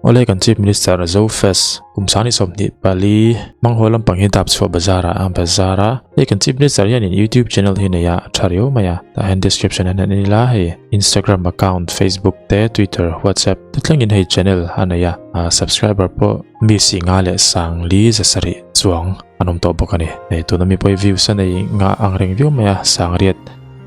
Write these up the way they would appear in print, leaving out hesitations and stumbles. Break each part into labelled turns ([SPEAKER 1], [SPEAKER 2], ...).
[SPEAKER 1] Awle kan Chief Minister Zo Fest kum sangni 24 hmang haw lampang hi dap chhuah bazar ah a bazar a. Hei kan Chief Minister hianin YouTube channel hi nei a tha riau mai a. Tah hian description ah hian en ila hei Instagram account, Facebook te, Twitter, WhatsApp te thlengin hei channel a nei a. Subscriber pawh mi singa leh sangli zasarih chuang an awm tawh bawk a ni. Hei tuna mi pawh hi views a nei ngah ang reng viau mai a sangriat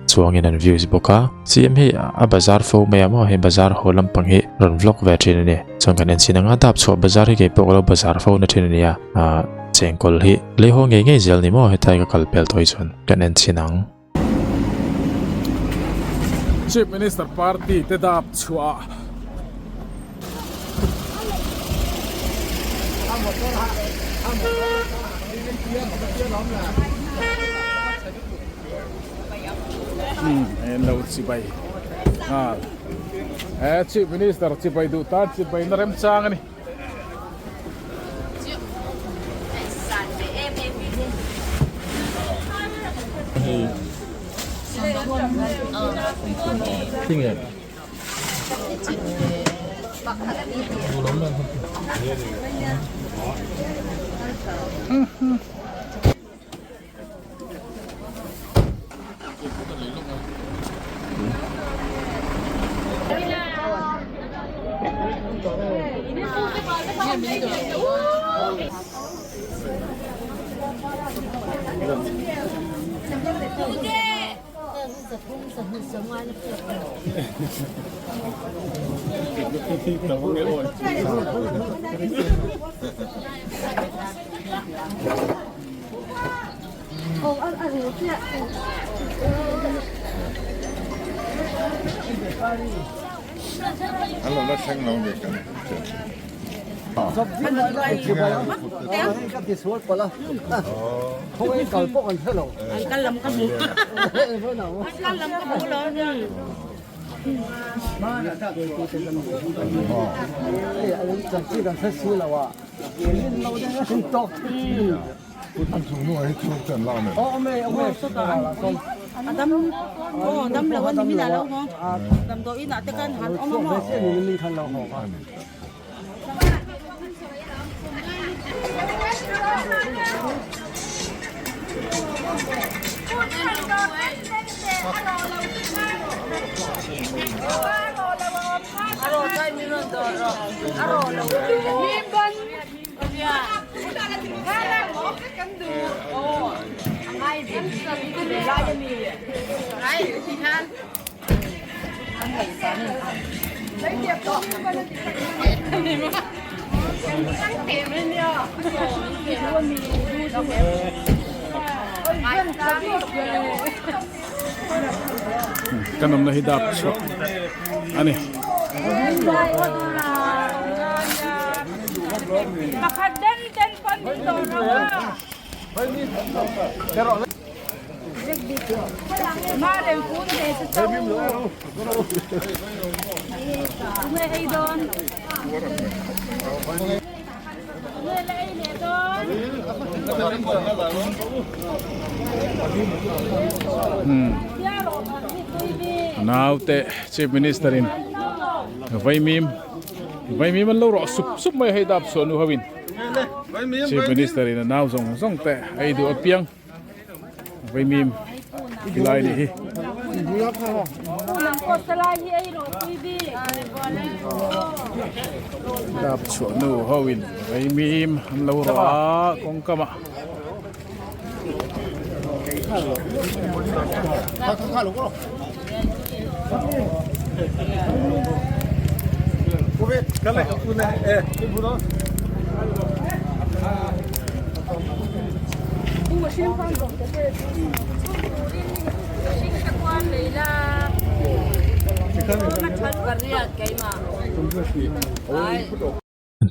[SPEAKER 1] chuangin an views bawk a CM hi a bazar fo mai a maw hei bazar haw lampang hi rawn vlog ve thin a ni chuan kan en chin anga dap chhuah bazar hi keipawh ka lo bazar fo na thin a ni a ah chengkawl hi lei haw ngei ngei zel ni maw hetlai ka kal pel tawh hi chuan kan en chin ang.
[SPEAKER 2] Chief Minister party te dap chhuah en lo chibai nghal he chief minister chibai duh tan chibai na remchang a ni.
[SPEAKER 3] An lo la thleng lo ni kan
[SPEAKER 2] Kan awmna hi dap chhuah a ni. Naute Chief Minister in vaimim vaimim an lo rawh sup sup mai hei dap chhuah nu ho in Chief Minister in a nau zawng zawng te a ei duh apiang. Vaimim tilai nih hi. Dap chhuah nu ho in vaimim an lo rawh a kawng kam ah.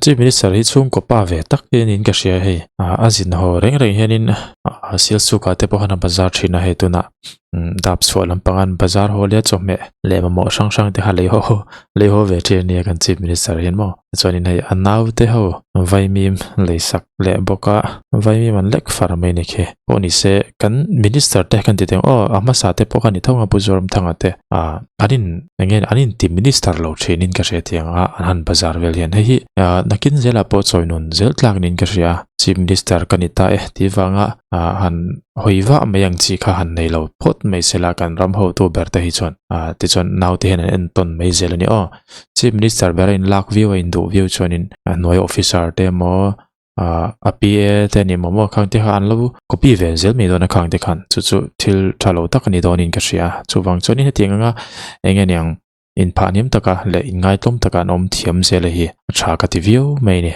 [SPEAKER 1] Chief Minister hi chhungkaw pa ve tak hianin ka hria hei a zin haw reng reng hianin sil sukah te pawh khan a bazar thin a hei tunah. Dap chhuah lampang an bazar haw leh chawhmeh leh mamawh hrang hrang te kha lei haw lei haw ve thin ania kan chief minister hian maw chuanin hei a naute ho vaimim lei sak leh bawk a vaimim an lek far mai ni khi pawh ni se kan minister te kan ti teng aw a hmasa te pawh kha ni tho ang a Pu Zoramthanga te ah an in eng nge an in ti minister lo thin in ka hria tiang a an han bazar vel hian hei hi ah nakin zelah pawh chawi nun zel tlak niin ka hria chief minister ka ni ta e tih vanga ah han hawi vah mai ang chi kha han nei lo phawt mai sela kan ram hotu ber te hi chuan ah tichuan naute hian an entawn mai zel a ni aw chief minister ber a inlak viau a induh viau chuanin a hnuai officer te emaw ah a pa te a ni maw maw khang te kha an lo copy ve zel mai dawn a khang te khan chu chu thil tha lo tak a ni dawnin ka hria chuvang chuanin hetiang anga eng nge niang inphah hniam taka leh inngaitlawm taka an awm thiam zel a hi a tha ka ti viau mai a ni.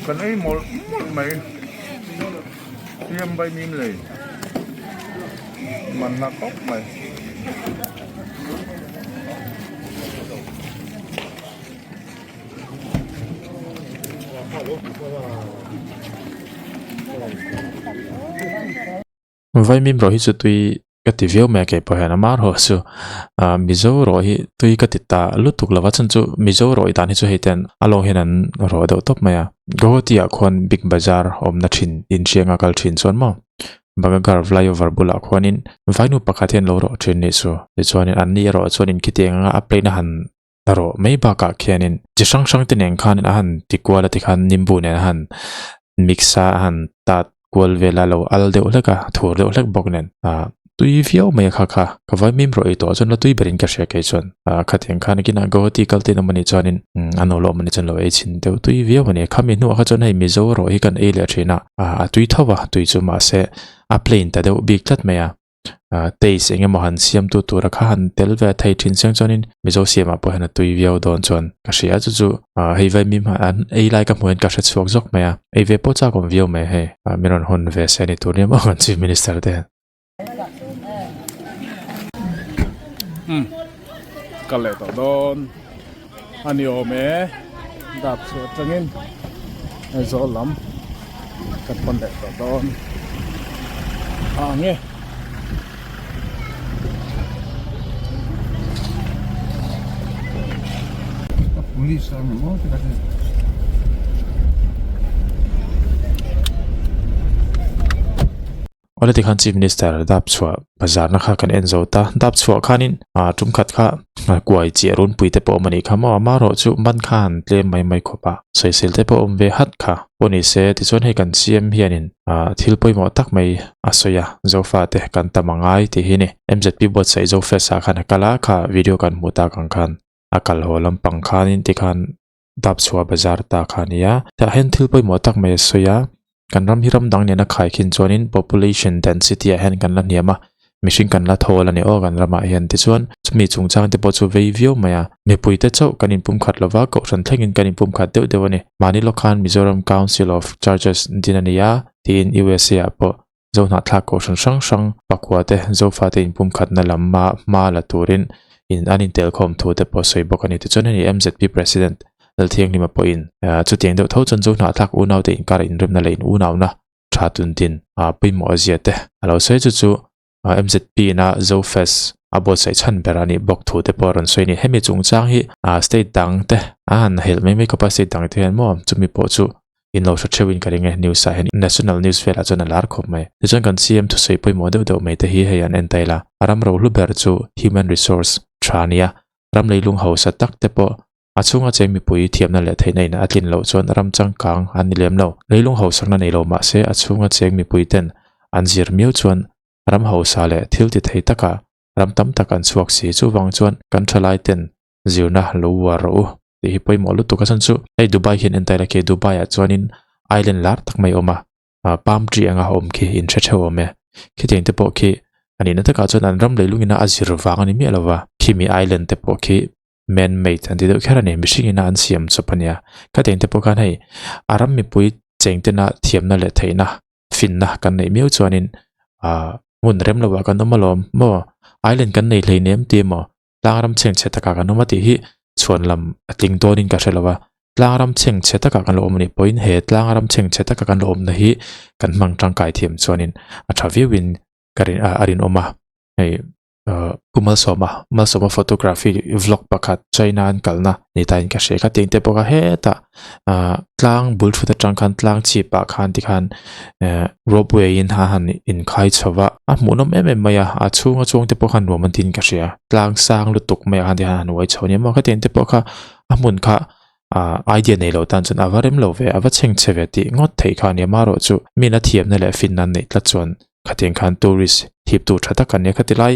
[SPEAKER 3] Kan ei mawlh mawlh mai. Siam vai mim lei man na khawp mai.
[SPEAKER 1] Vaimim rawh hi chu tui ka ti viau mai a kei pawh hian a marawh chu ah Mizo rawh hi tui ka ti ta lutuk lo va chhan chu Mizo rawh i dan hi chu hei ten a lawng hian an rawh deuh tawp mai a Guwahati ah khuan big bazaar awmna thin inhrianga kal thin chuan maw Bagagar flyover bulah khuanin vainu pakhat hian lo rawh thin nih chu tichuanin an ni erawh chuanin khitiang anga a plane a han rawh mai bakah khianin chi hrang hrang te nen khanin a han ti kual a tikhan nimbu nen a han mix a a han tat kual vel a lo al deuh hlek a thur deuh hlek bawk nen ah tui viau mai a kha kha ka vaimim rawh ei tawh chuan la tui berin ka hria kei chuan ah khatiang khan kinah Guwahati kal te an awm anih chuanin an lo lawm anih chuan lo ei chhin deuh tui viau a ni khami hnuah kha chuan hei Mizo rawh hi kan ei leh thin a ah a tui tho a tui chu mahse a plain ta deuh bik tlat mai a. ah taste eng emaw han siam tu tura kha han tel ve a thei thin chiang chuanin Mizo siamah pawh hian a tui viau dawn chuan ka hria chu chu ah hei vaimim ah an ei lai ka hmuh hian ka hre chhuak zawk mai a ei ve pawh chak awm viau mai hei ah min rawn hawn ve se ni tur nia maw kan chief minister te hian.
[SPEAKER 2] Umm kal leh tawh dawn a ni awm e dap chhuah atangin Aizawl lam kan pan leh tawh dawn a ang e.
[SPEAKER 3] Police ang maw te ka ti.
[SPEAKER 1] Awle tikhan Chief Minister dap chhuah bazarna kha kan en zo ta. Dap chhuah khanin ah tum khat kha kuai chiah runpui te pawh awm a nih kha maw amaherawh chu man kha han tlem mai mai khawp a. Sawisel te pawh awm ve hat kha pawh ni se tichuan hei kan CM hianin ah thil pawimawh tak mai a sawi a Zofa te kan tam a ngai tih hi ni. MZP buatsaih Zofest ah khan a kal a kha video kan hmuh tak ang khan a kal haw lampang khanin tikhan dap chhuah bazar ta kha a ni a tah hian thil pawimawh tak mai a sawi a kan ram hi ram dang nena khai khin chuanin population density ah hian kan la hniam a mihring kan la thawl a ni aw kan ramah hian tichuan chumi chungchang te pawh chu vei viau mai a mipui te chauh kan inpum khat lova kohhran thlengin kan inpum khat deuh deuh a ni mahni lawk khan Mizoram Council of Churches din a ni a tiin USA ah pawh Zohnahthlak kohhran hrang hrang pakua te Zofa te inpum khatna lam hma hma la turin in an intelkhawm thu te pawh sawi bawk a ni. Tichuan hei MZP President Lalthianghlima pawhin chutiang deuh tho chuan Zohnahthlak unau te inkar inremna leh in unauna tha tuntin pawimawh a zia te a lo sawi chu chu MZP ina Zofest a buatsaih chhan ber a nih bawk thu te pawh a rawn sawi a ni. Hemi chungchang hi state dang te a han helh mai mai khawp a state dang te hian maw chumi pawh chu in lo hre theuh in ka ring e news ah hian national news velah chuan a lar khawp mai tichuan kan CM thusawi pawimawh deuh deuh mai te hi hei an en ta ila a ram rohlu ber chu human resource tha a nia ram leilung hausa tak te pawh a chhunga cheng mipui thiamna leh theihna in a tlin loh chuan ram changkang an ni lem lo leilung hausakna nei lo mahse a chhunga cheng mipui ten. an zir miau chuan ram hausa leh thil ti thei takah ram tam tak an chhuak si. Chuvang chuan kan thalai ten zirna lo uar rawh u tih hi pawimawh lutuk a chhan chu hei Dubai hian en ta ila khi Dubai ah chuanin island lar tak mai a awm a ah palm tree anga awm khi in hre theuh awm e khitiang te pawh khi a nihna takah chuan an ram leilung ina a zir vang a ni miah lova khimi island te pawh khi man made an ti deuh kher a ni mihring ina an siam chawp a nia khatiang te pawh khan hei a ram mipui cheng tena thiamna leh theihna finna kan neih miau chuanin ah hmun rem lovah kan awm alawm maw island kan nei hleinem tih emaw tlang ram chhengchhe takah kan awm a tih hi chhuan lam a tling dawnin ka hre lo a tlang ram chhengchhe takah kan lo awm a nih pawhin he tlang ram chhengchhe taka kan lo awmna hi kan hmang tangkai thiam chuanin a tha viauin ka rin a rinawm a hei ahh Pu Malsawma Malsawma photography vlog pakhat China an kalna ni tain ka hria kha tiang te pawh kha hetah ahh tlang bul thut atang khan tlang chhip ah khan tikhan ehh ropeway in a han inkhai chho va a hmuhnawm em em mai a a chhunga chuang te pawh khan nuam an tin ka hria tlang sang lutuk mai ah khan tikhan a han uai chho a ni maw khatiang te pawh kha a hmun kha ahh idea nei lo tan chuan a va rem lo ve a va chhengchhe ve tih ngawt theih kha a ni a marawh chu min a thiamna leh finna an neih tlat chuan khatiang khan tourist hip tur tha tak an nia khati lai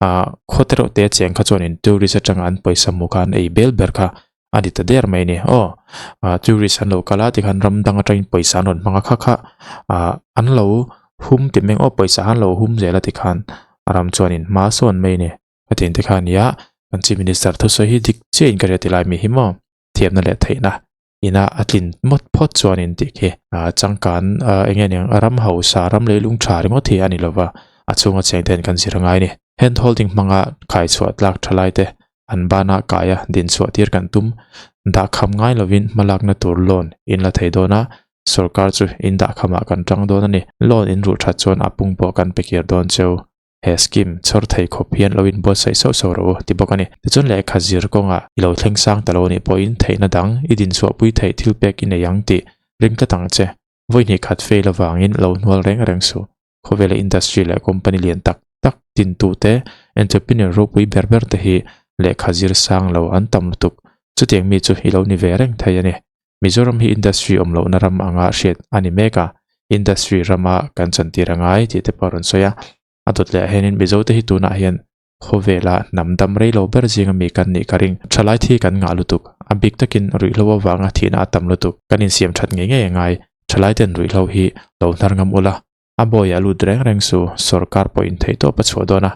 [SPEAKER 1] ah khaw te reuh te cheng kha chuanin tourist atanga an pawisa hmuh kha an ei bel ber kha a ni ta der mai a ni aw ah tourist an lo kal a tikhan ram dang atangin pawisa an rawn hmang a kha kha ah an lo hum tih mai ang aw pawisa an lo hum zel a tikhan a ram chuanin hma a sawn mai a ni khatiang te kha a ni a kan chief minister thusawi hi dik chiahin ka hria ti lai mi hi maw thiamna leh theihna ina a tlin mawt phawt chuanin tih khi ah changkan ah eng nge niang a ram hausa ram leilung tha ringawt hi a ni lova a chhunga cheng ten kan zir angai a ni hand holding hmanga khaichhuah tlak tha lai te an bana kaia dinchhuah tir kan tum dahkham ngai lovin hmalakna tur loan in la thei dawn a sorkar chu in dahkhamah kan tang dawn a ni loan in ruh that chuan a pung pawh kan pe kir dawn cheu. He scheme chhawr thei khawp hian lo inbuatsaih sauh sauh rawh u ti bawk a ni. Tichuan lehkha zir kawngah i lo thleng sang ta lo a nih pawhin theihna dang i dinchhuahpui theih thil pek i nei ang tih ring tlat ang che. Vawi hnih khat fail avangin lo hnual reng reng suh. Khawvela industry leh company lian tak tak tintute, entrepreneur ropui ber ber te hi lehkha zir sang lo an tam lutuk. Chutiang mi chu i lo ni ve reng thei a ni. Mizoram hi industry awm lohna ram anga hriat a ni mek a, industry rama kan chantir a ngai tih te pawh a rawn sawi a. A dawt leh ah hianin Mizote hi tunah hian khawvela hnam dam rei lo ber zinga mi kan nih ka ring. Thalai thi kan ngah lutuk, a bik takin ruihhlo avanga thihna a tam lutuk. Kan insiam that ngei ngei a ngai, thalai ten ruihhlo hi lo hnar ngam ula, a bawi a lut reng reng su, sorkar pawh intheihtawp a chhuah dawn a,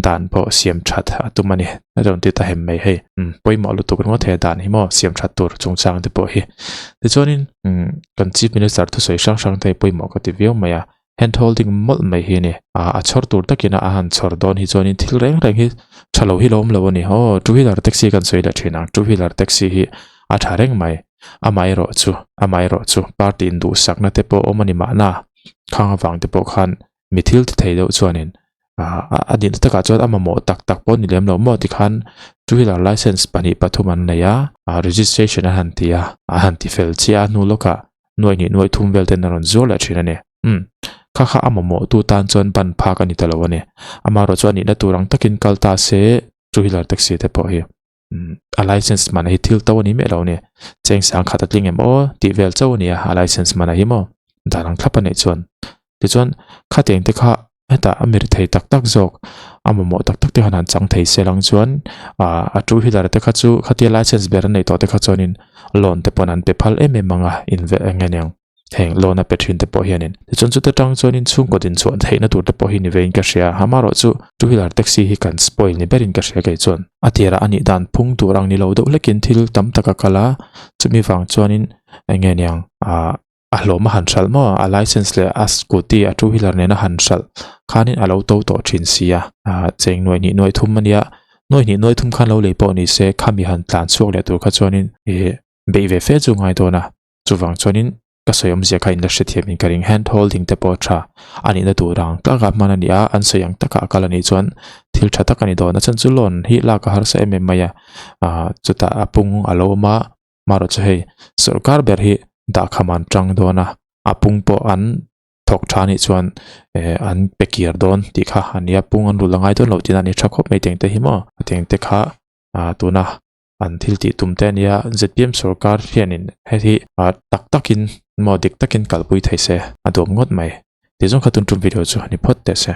[SPEAKER 1] dan pawh siam that a tum a ni a rawn ti ta hem mai hei umm pawimawh lutuk ringawt he dan hi maw siam that tur chungchang te pawh hi tichuanin umm kan chief minister thusawi hrang hrang te hi pawimawh ka ti viau mai a hand holding mawlh mai hi a ni ah a chhawr tur takin a han chhawr dawn hi chuanin thil reng reng hi tha lo hi lo awm lo a ni aw two wheeler taxi kan sawi leh thin ang two wheeler taxi hi a tha reng mai amaherawhchu amaherawhchu party induhsakna te pawh awm a ni mahna khang avang te pawh khan mi thil ti thei deuh chuanin ah a nihna takah chuan a mamawh tak tak pawh a ni lem lo maw tikhan two wheeler license pahnih pathum an nei a ah registration a han ti a a han ti fel chiah a hnu lawkah nuaih hnih nuaih thum vel ten a rawn zuar leh thin a ni umm kha kha a mamawh tu tan chuan ban phak a ni ta lo a ni amaherawhchu chu a nihna tur ang takin kal ta se two wheeler taxi te pawh hi umm a license man hi thil to a ni miah lo a ni cheng sang khat a tling em aw tih vel chauh a ni a a license man ah hi maw dan ang thlap a neih chuan tichuan khatiang te kha hetah a mir thei tak tak zawk a mamawh tak tak te khan han chang thei se lang chuan ah a two wheeler te kha chu khatia license ber a neih tawh te kha chuanin loan te pawn an pe phal em em ang a inve eng nge niang. Heng loan a pe thin te pawh hianin tichuan chuta tang chuanin chhungkaw din chhuah theihna tur te pawh hi ni vein ka hria amaherawh chu two wheeler taxi hi kan spoil ni berin ka hria kei chuan a tirah a nih dan phung tur ang ni lo deuh hlekin thil tam tak a kal a chumi vang chuanin eng nge niang ah a hlawm a han hralh maw a license leh a scooty a two wheeler nena han hralh khanin a lo to tawh thin si a ah cheng nuaih hnih nuaih thum ania nuaih hnih nuaih thum khan lo lei pawh ni se khami han tlan chhuak leh tur kha chuanin ih beih ve fe chu ngai dawn a. Chuvang chuanin ka sawi awmzia kha in la hrethiam in ka ring. Hand holding te pawh tha a nihna tur ang taka hman a ni a, an sawi ang taka a kal a nih chuan thil tha tak a ni dawn. A chhan chu loan hi lak a harsa em em mai a, ah chutah a pung a lo awm a, marawh chu hei sorkar ber hi dahkham an tang dawn a, a pung pawh an thawk tha a nih chuan eh an pe kir dawn tih kha a ni a, pung an rul a ngai dawn lo tihna a ni tha khawp mai tengte hi maw tengte kha ah tuna. an thil tih tum te a nia zpm sorkar hianin hei hi ah tak takin maw dik takin kalpui thei se a duam ngawt mai. Tih zawng kha tun tum video chu ni phawt teh se.